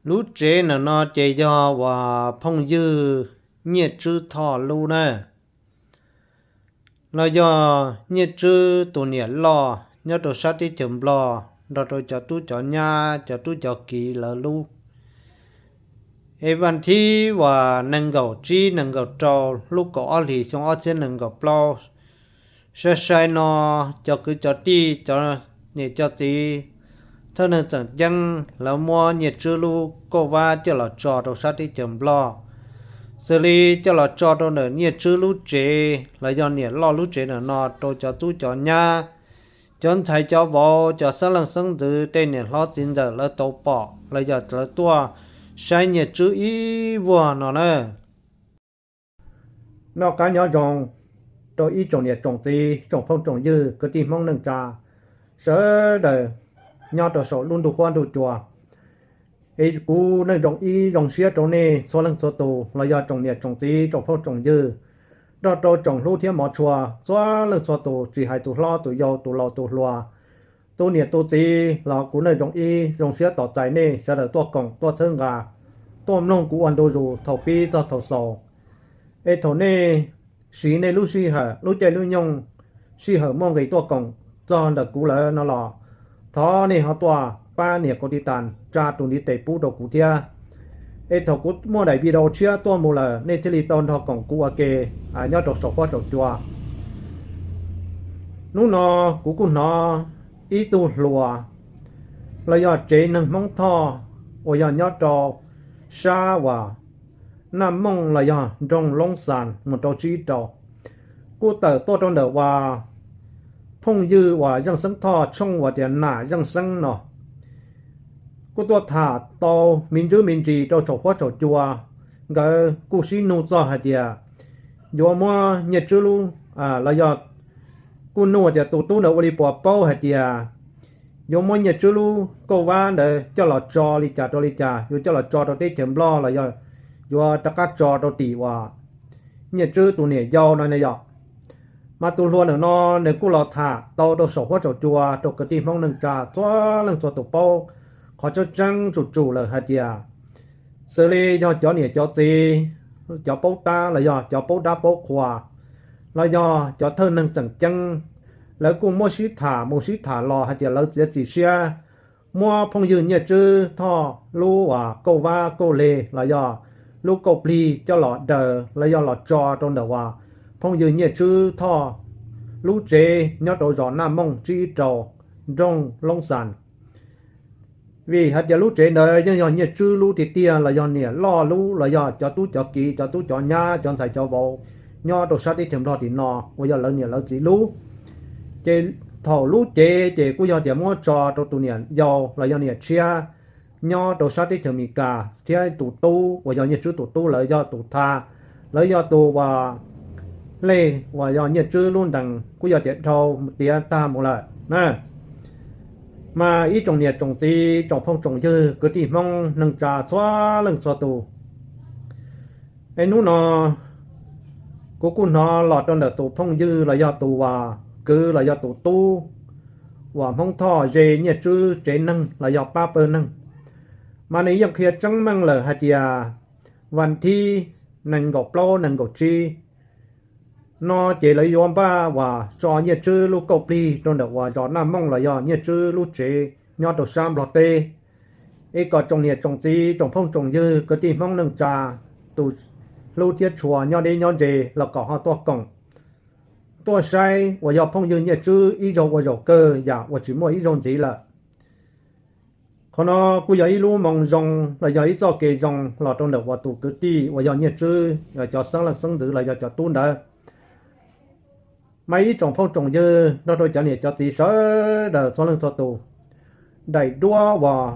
Lub tsev ntawm no ces yog uas phooj ywg Nyiaj Tswb Thoj lub na, los yog Nyiaj Tswb tus niam loj nyob rau sab teb chaws Nplog nrog rau cov tub cov nyab cov tub cov kiv lawv lub. Es vas thib uas nees nkaum tsib nees nkaum rau lub kaum ob hlis xyoo ob txhiab nees nkaum plaub, sai sai no cov kwv cov tij cov niam cov txiv thawj neeg tseem ceeb lawv muab Nyiaj Tswb lub kauj vab coj los tso rau sab teb chaws Nplog, xws li coj los tso rau ntawm Nyiaj Tswb lub tsev los yog niam loj lub tsev ntawm no rau cov tub cov nyab, cov ntxhais cov vauv cov xeeb leej xeeb ntxwv tej niam hlob txiv ntxawm lawv tau pom los yog lawv tuaj saib Nyiaj Tswb ib vuag no na. Noj qab nyob zoo rau ib tsoom niam tsoom txiv tsoom phooj tsoom ywg kwv tij Hmoob neej tsa sawv daws nyob rau saum lub ntuj huab ntuj cua. Es kuv Neej Nroos Ib zoo siab rau nej txhua leej txhua tus los yog tsoom niam tsoom txiv tsoom phooj tsoom ywg nrog rau tsoom hlub thiab hmov tshua txhua leej txhua tus, tsis hais tus hlob tus yau tus laus tus hluas, tus niam tus txiv los kuv Neej Nroos Ib zoo siab tos txais nej sawv daws tuaj koom tuaj txhawb nqa, tuaj mloog kuv ua ntu zus thaum pib txog thaum xaus. Es thaum nej siv nej lub sij hawm lub caij lub nyoog, sij hawm muaj nqis tuaj koom txog ntawm kuv lawm no los thov nej ho tuaj pab nias kaus tiv tas tsa tus ntiv tes pub rau kuv thiab. Es thaum kuv muaj daim video tshiab tuaj mus lawm nej thiaj li tau nrog koom kuv ua ke nyob rau saum huab saum cua. Hnub no kuv kuj hnov ib tug hluas los yog tsev neeg Hmoob Thoj uas yog nyob rau sab uas Naj Mooj los yog nroog Loob Xas mus rau tsib rau, kuj tawm tuaj rau ntawm uas phooj ywg uas Zeej Xeeb Thoj tshooj uas tias Nam Zeej Xeeb no, kuj tuaj tham tau me ntsis me ntsis rau saum huab saum cua. Nkawd kuj sib nug txog hais tias yuav muab Nyiaj Tswb lub, los yog kuj nug tias tus tub ntawd ua li puas paub hais tias yuav muab Nyiaj Tswb lub kauj vab ntawd coj los tso li cas rau li cas, yuav coj los tso rau teb chaws Nplog los yog yuav rov qab tso rau tim uas Nyiaj Tswb tus niam yau no ne yom. Mas tus hluas ntawm no nws kuj los tham tau rau saum huab saum cua rau kwv tij Hmoob neej tsa txhua leej txhua tus paub qhov tseeb tseeb tsum tsum lawm hais tias xws li yog cov niam cov txiv, cov paub tab los yog cov paub dab paub qhua, los yog cov thawj neeg tseem ceeb, lawv kuj muab sib tham mus sib tham los hais tias lawv txiav txim siab muab phooj ywg Nyiaj Tswb Thoj lub uas kauj vab kauj leg los yog lub kauj plig coj los daws los yog los tso rau ntawm uas phooj ywg Nyiaj Tswb Thoj lub tsev nyob rau zos Naj Mooj tsib ib rau nroog Loob Xas. Vim hais tias lub tsev ntawd yeej yog Nyiaj Tswb lub tiag tiag los yog niam loj lub los yog cov tub cov kiv cov tub cov nyab cov ntxhais cov vauv nyob rau sab teb chaws Nplog tim no uas yog lawv niam lawv txiv lub. Ces thaum lub cev ces kuj yog tias muab tso rau tus niam yau los yog niam tshiab nyob rau sab teb chaws Amelikas thiab tus tub uas yog Nyiaj Tswb tus tub lawv yog tus tha, lawv yog tus uas leg uas yog Nyiaj Tswb lub ntees kuj yog tias dhau tiav tag mus lawm na. Mas ib tsoom niam tsoom txiv tsoom phooj tsoom ywg kwv tij Hmoob neej tsa txhua leej txhua tus, es hnub no kuv kuj hnov los rau ntawm tus phooj ywg los yog tus uas kwv los yog tus tub uas Hmoob Thoj ze Nyiaj Tswb tsev neeg los yog pab pawg neeg, mas nws yeej qhia tseeb meej lawm hais tias vas thib nees nkaum plaub nees nkaum tsib no ces lawv yuav npaj uas tso Nyiaj Tswb lub kauj plig rau ntawm uas zos Naj Mooj los yog Nyiaj Tswb lub tsev nyob rau sab Nplog teb. Es kom tsoom niam tsoom txiv tsoom phooj tsoom ywg kwv tij Hmoob neej tsa tus hlub thiab tshua nyob deb nyob ze los kom ho tuaj koom tuaj saib uas yog phooj ywg Nyiaj Tswb ib zaug ua zaum kawg yam uas tsis muaj ib zaug ntxiv lawm. Qhov no kuj yog ib lub moo zoo los yog ib txoj kev zoo los rau ntawm uas tus kwv tij uas yog Nyiaj Tswb cov xeeb leej xeeb ntxwv los yog cov tub ntawd. Mas ib tsoom phooj tsoom ywg nrog rau cov niam cov txiv sawv daws txhua leej txhua tus, daim duab uas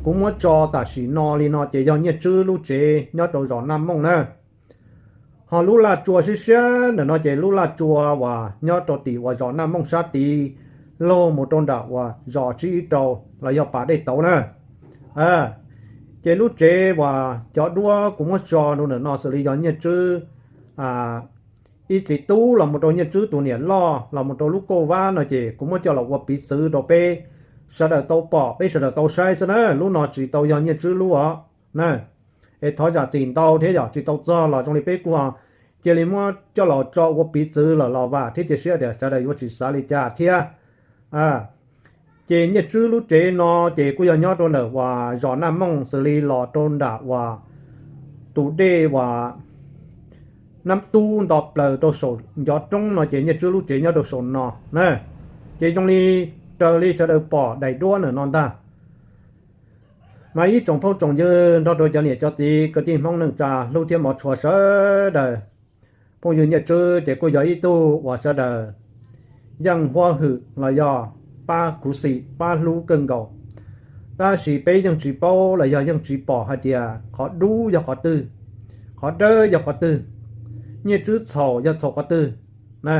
kuv muab tso tam sim no li no ces yog Nyiaj Tswb lub tsev nyob rau zos Naj Mooj na. Ho lub laj tsua siab siab ntawm no ces lub laj tsua uas nyob rau tim uas zos Naj Mooj sab tid laug mus rau nram uas zos tsib ib rau los yog pas dej tauv na. Ces lub tsev uas cov duab kuv muab tso rau ntawm no xws li yog Nyiaj Tswb ib txiv tub los mus rau Nyiaj Tswb tus niam loj los mus rau lub kauj vab no ces kuv muab coj los ua piv txwv rau peb sawv daws tau pom, peb sawv daws tau saib xwb na, lub no tsis tau yog Nyiaj Tswb lub os na. Es thov zam txim ntau thiab, yog tsis tau txog los zoo li peb kuj cia li muab coj los tso ua piv txwv lawm los vam thiab cia siab tias sawv daws yuav tsis xav li cas thiab. Ces Nyiaj Tswb lub tsev no ces kuj yog nyob rau ntawm uas zos Naj Mooj xws li los rau nram uas tus dej uas Nab Tub nto plaws rau saum ncov roob no ces Nyiaj Tswb lub tsev nyob rau saum no na. Ces zoo li raws li sawv daws pom daim duab ntawm no ntag. Mas ib tsoom phooj tsoom ywg nrog rau cov niam cov txiv kwv tij Hmoob neej tsa hlub thiab hmov tshua sawv daws, phooj ywg Nyiaj Tswb ces kuj yog ib tug uas sawv daws yeej huab hwm los yog pab khuv xim pab hlub kawg nkaus. Tab sis peb yeej tsis paub los yog yeej tsis pom hais tias qhov dub yog qhov twg, qhov dawb yog qhov twg, Nyiaj Tswb txhaum yog txhaum qhov twg na.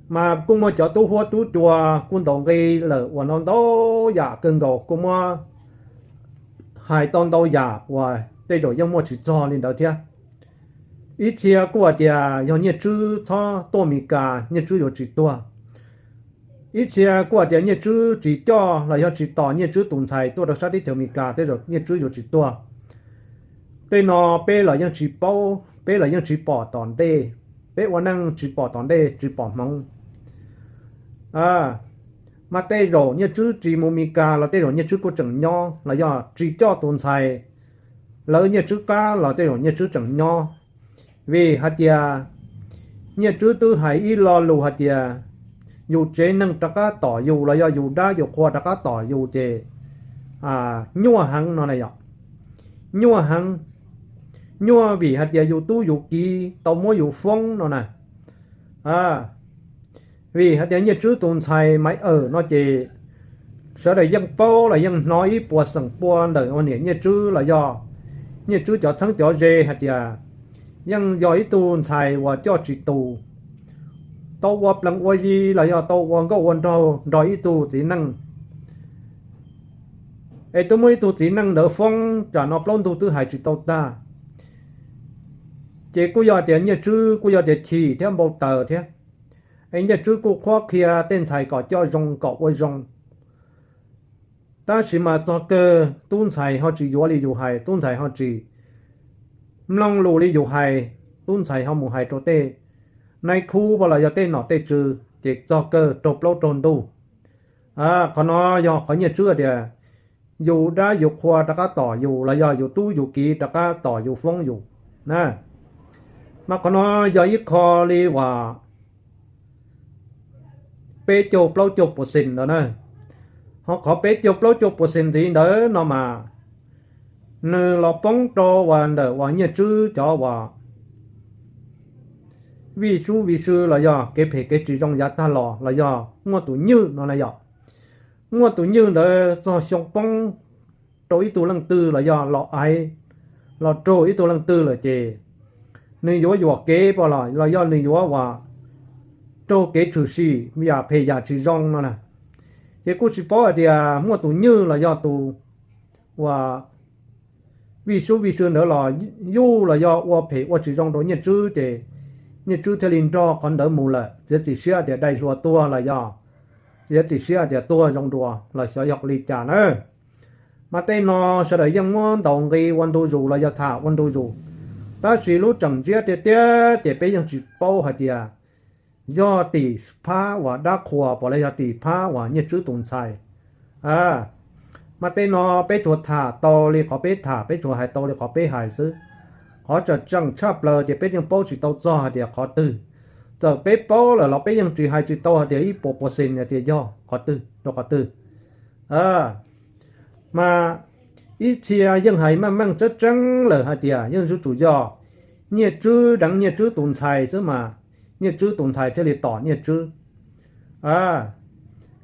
Mas kuj muaj cov tub huab tub cua kuj ntaus nqi lawm uas no ntau yam kawg nkaus, kuj muab hais tau ntau yam uas tej zaum yeej muaj tsis txog li ntawd thiab. Ib txhia kuj hais tias yog Nyiaj Tswb txhob tuaj Mes Kas Nyiaj Tswb yuav tsis tuag. Ib txhia kuj hais tias Nyiaj Tswb tsis coj los yog tsis tos Nyiaj Tswb tus ntxhais tuaj rau sab teb chaws Mes Kas tej zaum Nyiaj Tswb yuav tsis tuag. Tej no peb los yeej tsis paub, peb los yeej tsis pom tom ntej, peb ua neej tsis pom tom ntej tsis pom hmoov. Mas tej zaum Nyiaj Tswb tsis mus Mes Kas los tej zaum Nyiaj Tswb kuj tseem nyob, los yog tsis coj tus ntxhais lawv Nyiaj Tswb qab los tej zaum Nyiaj Tswb tseem nyob. Vim hais tias Nyiaj Tswb twb hais ib lo lus hais tias yus tsev neeg rov qab tom yus los yog yus dab yus qhua rov qab tom yus ces nyuaj heev no na yom. Nyuaj heev, nyuaj vim hais tias yus tub yus kiv tau muab yus foob no na. Vim hais tias Nyiaj Tswb tus ntxhais Maiv Awm no ces sawv daws yeej paub los yeej hnov ib puas xeem pua ntawm ua niam Nyiaj Tswb los yog Nyiaj Tswb cov txheeb cov ze hais tias yeej yog ib tug ntxhais uas coj tsis tus, tau ua plees ua yi los yog tau ua nkauj ua nraug nrog ib tug txiv neej, es twb muab ib tug txiv neej ntawd foob tsam no plaub ntug twb hais tsis tau tag. Ces kuj yog tias Nyiaj Tswb kuj yog tias chim thiab npau taws thiab, es Nyiaj Tswb kuj qhuab qhia tej ntxhais kom coj zoo kom ua zoo. Tab sis mas txog kawg tub ntxhais ho tsis yuav li yus hais, tub ntxhais ho tsis mloog lus li yus hais, tub ntxhais ho mus hais rau tej nais khu los yog tej nom tej tswv ces txog kawg raug plaub raug ntug. Qhov no yog qhov Nyiaj Tswb tias yus dab yus qhua rov qab tom yus los yog yus tub yus kiv rov qab tom yus foob yus na. Mas qhov no yog ib qho li uas peb caug plaub caug puas xees ntawd na. Ho qhov peb caug plaub caug puas xees ntxiv ntawd no mas nws los poob rau uas ntawm uas Nyiaj Tswb cov uas vij sub vij sw los yog kev phem kev tsis zoo yav tag los los yog muaj tus nywj no na yom. Muaj tus nywj ntawd txog xyoo poob rau ib tug leej twg los yog los aiv los raug ib tug leej twg lawm ces nws yuav yuam kev pom los los yog nws yuav uas raug kev tshwm sim yam phem yam tsis zoo no na. Ces kuj tsis paub hais tias muaj tus nywj los yog tus uas vij sub vij sw ntawd los yuj los yog ua phem ua tsis zoo rau Nyiaj Tswb ces Nyiaj Tswb thiaj li nrog qhov ntawd mus lawm, txiav txim siab tias dai hlua tuag los yog txiav txim siab tias tuag zoo dua los xyov yog li cas na. Mas tej no sawv daws yeej muab ntaus nqi ua ntu zus los yog tham ua ntu zus, tab sis lub tseem ntsiab tiag tiag ces peb yeej tsis paub hais tias yog tim phab uas dab qhuas pom los yog tim phab uas Nyiaj Tswb tus ntxhais. Mas tej no peb tsuas tham tau li qhov peb tham, peb tsuas hais tau li qhov peb hais xwb. Qhov tseem tseem tshaj plaws ces peb yeej paub tsis tau txog hais tias qhov twg. Txawm peb paub lawm los peb yeej tsis hais tsis tau hais tias ib puas puas xees hais tias yog qhov twg rau qhov twg. Mas ib txhia yeej hais meej meej tseeb tseeb lawm hais tias yeej yuav tsum yog Nyiaj Tswb deev Nyiaj Tswb tus ntxhais xwb mas Nyiaj Tswb tus ntxhais thiaj li tom Nyiaj Tswb.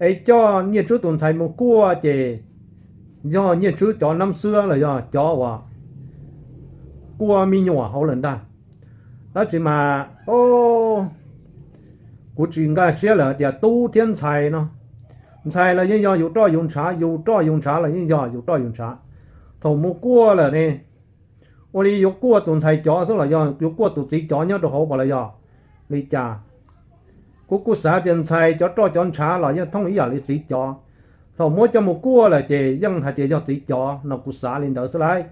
Es coj Nyiaj Tswb tus ntxhais mus kuaj ces yog Nyiaj Tswb cov nab xwab los yog cov uas kuaj me nyuam hauv lawm ntag. Tab sis mas kuv tsis nkag siab lawm tias tub thiab ntxhais no, ntxhais los yeej yog yus roj yus ntshav, yus roj yus ntshav los yeej yog yus roj yus ntshav. Thaum mus kuaj lawm ne, ua li yuav kuaj tus ntxhais cov xwb los yog yuav kuaj tus txiv cov nyob rau hauv pom los yog li cas? Kuv kuj xav tias ntxhais cov roj cov ntshav los yeej thooj ib yam li txiv cov. Thaum muab coj mus kuaj lawm ces yeej hais tias yog txiv cov no, kuv xav li ntawd xwb lauj.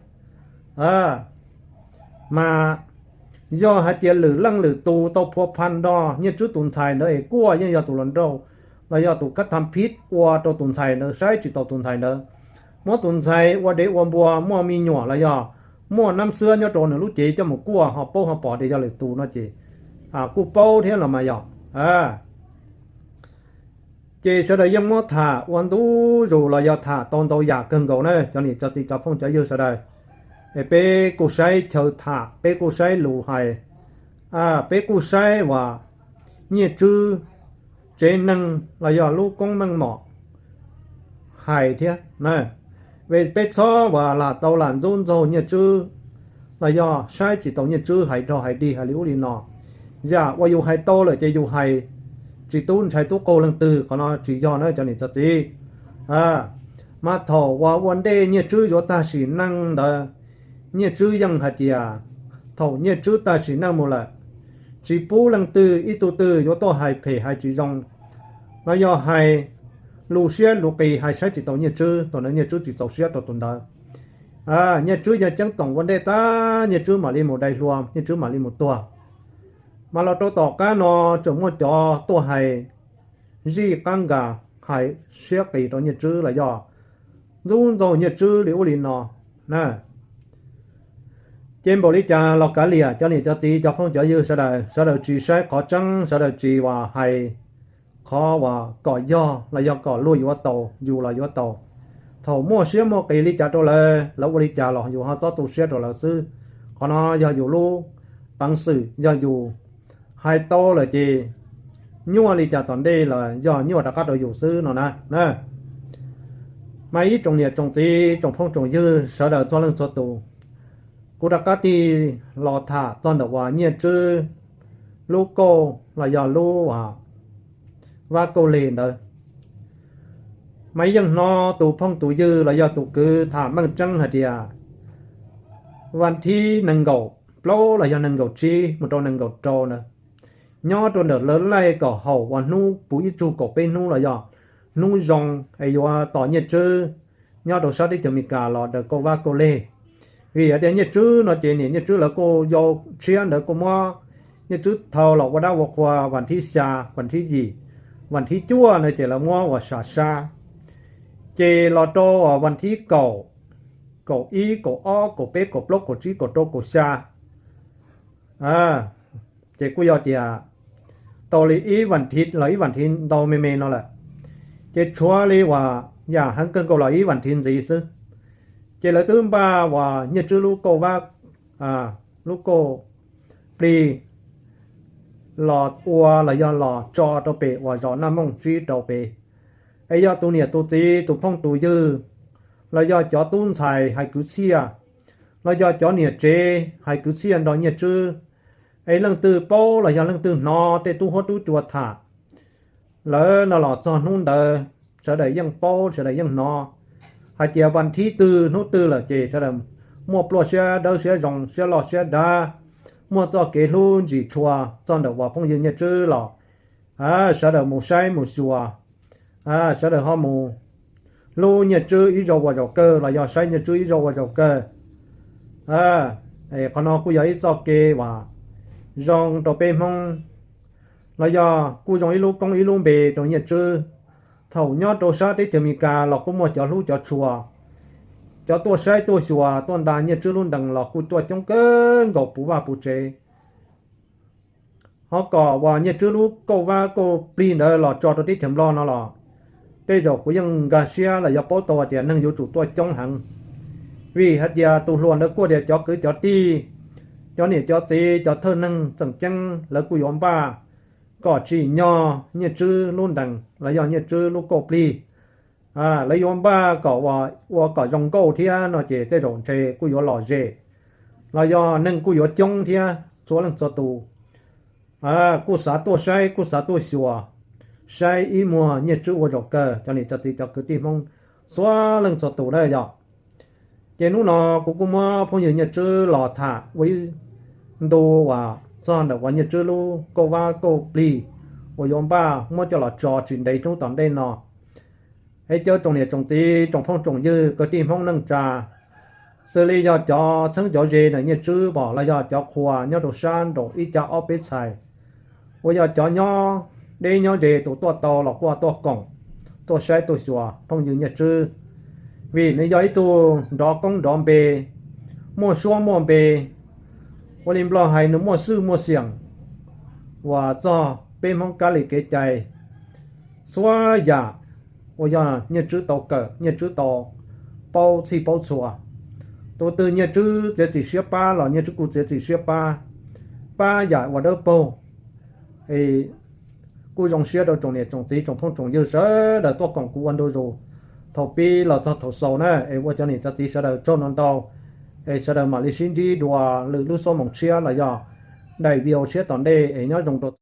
Mas yog hais tias lwm leej lwm tus tau phua pha nrog Nyiaj Tswb tus ntxhais ntawd es kuaj yeej yog tus hluas nraug los yog tus kab tham phib ua rau tus ntxhais ntawd saib tsis taus tus ntxhais ntawd, muab tus ntxhais ua dev ua npua, muaj me nyuam los yog muaj nab xwab nyob rau nws lub cev coj mus kuaj ho paub ho pom tias yog lwm tus no ces kuj paub thiab los mas yog. Ces sawv daws yeej muab tham ua ntu zus los yog tham tau ntau yam kawg nkaus na cov niam cov txiv cov phooj cov ywg sawv daws. Es peb kuj saib chaw tham, peb kuj saib lus hais, peb kuj saib uas Nyiaj Tswb tsev neeg los yog lub koob meej mom hais thiab. Peb txhob uas lam tau lam ntxub ntxaug Nyiaj Tswb los yog saib tsis taus Nyiaj Tswb hais rog hais dig hais li ub li no. Yam uas yus hais tau lawm ces yus hais, tsis tub ntshai tub qaug leej twg, qhov no tsis yog na cov niam cov txiv. Mas thaum uas ua ntej Nyiaj Tswb yuav tag sim neej ntawd, Nyiaj Tswb yeej hais tias thaum Nyiaj Tswb tag sim neej mus lawm, tsis pub leej twg ib tug twg yuav tuaj hais phem hais tsis zoo los yog hais lus siab lus qis hais saib tsis taus Nyiaj Tswb. Thaum ntawd Nyiaj Tswb tsis txaus siab rau tus ntawd. Nyiaj Tswb yog ceeb toom ua ntej tag Nyiaj Tswb mam li mus dai hlua, Nyiaj Tswb mam li mus tuag. Mas los rau tom qab no tseem muaj cov tuaj hais zij qab nkas, hais siab qis rau Nyiaj Tswb los yog ntxub ntxaug Nyiaj Tswb li ub li no na. Ces npaum li cas los kav liam cov niam cov txiv cov phooj cov ywg sawv daws, sawv daws tsis saib qhov tseeb, sawv daws tsis uas hais qhov uas kom yog los yog kom luag yuav tau, yus los yuav tau. Thaum muaj siab muaj qis li cas rau lawv, lawv ua li cas los yus ho txhob tu siab rau lawv xwb. Qhov no yog yus lub peev xwm, yog yus hais tau lawm ces nyuaj li cas tom ntej los yog nyuaj rov qab rau yus xwb no na. Mas ib tsoom niam tsoom txiv tsoom phooj tsoom ywg sawv daws txhua leej txhua tus, kuv rov qab tig los tham txog ntawm uas Nyiaj Tswb lub kauj los yog lub vab kauj leg ntawd. Mas yeej hnov tus phooj tus ywg los yog tus kwv tham meej tseeb hais tias vas thib nees nkaum plaub los yog nees nkaum tsib mus rau nees nkaum rau ntawd, nyob rau ntawm lawv laij kaum haum uas hnub puv ib tsug kaum peb hnub los yog hnub zoo es yuav tos Nyiaj Tswb nyob rau sab teb chaws Amelikas los daws kauj vab kauj leg. Vim hais tias Nyiaj Tswb no ces niam Nyiaj Tswb lawv kuj yau tshiab ntawd kuj muab Nyiaj Tswb thau los ua dab ua qhua vas thib xya, vas thib yim, vas thib cuaj no ces lawv muab uas sam sab. Ces los rau vas thib kaum, kaum ib, kaum ob, kaum peb, kaum plaub, kaum tsib, kaum rau, kaum xya, ces kuj yog tias tau li ib vas thiv los ib vas thiv ntau me me no lawm. Ces tshuav li uas yam heev kawg nkaus los ib vas thiv ntxiv xwb, ces lawv twb npaj uas Nyiaj Tswb lub kauj vab, lub kauj plig los ua los yog los tso rau pem uas zos Naj Mooj tsib rau pem. Es yog tus niam tus txiv tus phooj tus ywg los yog cov tub ntxhais hais kwv txhiaj los yog cov niam tsev hais kwv txhiaj nrog Nyiaj Tswb, es leej twg paub los yog leej twg hnov tej tub huab tub cua tham lawm no los txog hnub ntawd sawv daws yeej paub sawv daws yeej hnov hais tias vas thib twg hnub twg lawm ces sawv daws muaj pluaj siab dawb siab zoo siab loj siab dav, muaj txoj kev hlub ntsis tshua txog ntawm uas phooj ywg Nyiaj Tswb los sawv daws mus saib mus xyuas, sawv daws ho mus hlub Nyiaj Tswb ib zaug ua zaum kawg los yog saib Nyiaj Tswb ib zaug ua zaum kawg. Qhov no kuj yog ib txoj kev uas zoo rau peb Hmoob, los yog kuj zoo ib lub koob ib lub npe rau Nyiaj Tswb. Thaum nyob rau sab teb chaws Amelikas los kuj muaj cov hlub cov tshua, cov tuaj saib tuaj xyuas tuaj ntas Nyiaj Tswb lub ntees los kuj tuaj coob kawg nkaus puv vaj puv tsev. Ho kom uas Nyiaj Tswb lub kauj vab kauj plig ntawd los tso rau teb chaws Nplog no los tej zaum kuv yeej nkag siab los yog paub tau tias neeg yuav tsum tuaj coob heev. Vim hais tias tus hluas ntawd kuj tias cov kwv cov tij, cov niam cov txiv cov thawj neeg txeem ceeb lawv kuj yuav npaj kom tsim nyog Nyiaj Tswb lub ntees los yog Nyiaj Tswb lub kauj plig. Lawv yuav npaj kom ua kom zoo nkauj thiab no ces tej zaum ntshe kuj yuav lom zem los yog neeg kuj yuav coob thiab txhua leej txhua tus kuj xav tuaj saib kuj xav tuaj xyuas, saib ib muag Nyiaj Tswb ua zaum kawg cov niam cov txiv cov kwv tij Hmoob txhua leej txhua tus na yom. Ces hnub no kuv kuj muab phooj ywg Nyiaj Tswb los tham ua ib ntu uas txog ntawm uas Nyiaj Tswb lub kauj vab kauj plig uas yuav npaj muab coj los tso tsis ntev hnub tom ntej no. Es cov tsoom niam tsoom txiv tsoom phooj tsoom ywg kwv tij Hmoob neej tsa, xws li yog cov txheeb cov ze ntawm Nyiaj Tswb pom los yog cov qhua nyob rau sab nraum ib cag ob peb txhais, uas yog cov nyob deb nyob ze tus tuaj tau los kuj tuaj koom, tuaj saib tuaj xyuas phooj ywg Nyiaj Tswb, vim nws yog ib tug nrov koob nrov npe, muaj suab muaj npe, ua li Nplog hais nws muaj xwj muaj xiam, uas txog peb Hmoob kab li kev cai, txhua yam uas yog Nyiaj Tswb tau kawm, Nyiaj Tswb tau paub txhij paub txhua. Tus twg Nyiaj Tswb txiav txim siab pab los Nyiaj Tswb kuj txiav txim siab pab, pab yam uas dawb paug. Kuj zoo siab rau tsoom niam tsoom txiv tsoom phooj tsoom ywg sawv daws tuaj koom kuv ua ntu zus thaum pib los txog thaum xaus na. Es ua cov niam cov txiv sawv daws tsaug ntau ntau, es sawv daws mam li sib ntsib dua lwm lub xuab moos tshiab los yog daim video tshiab tom ntej es nyob zoo rau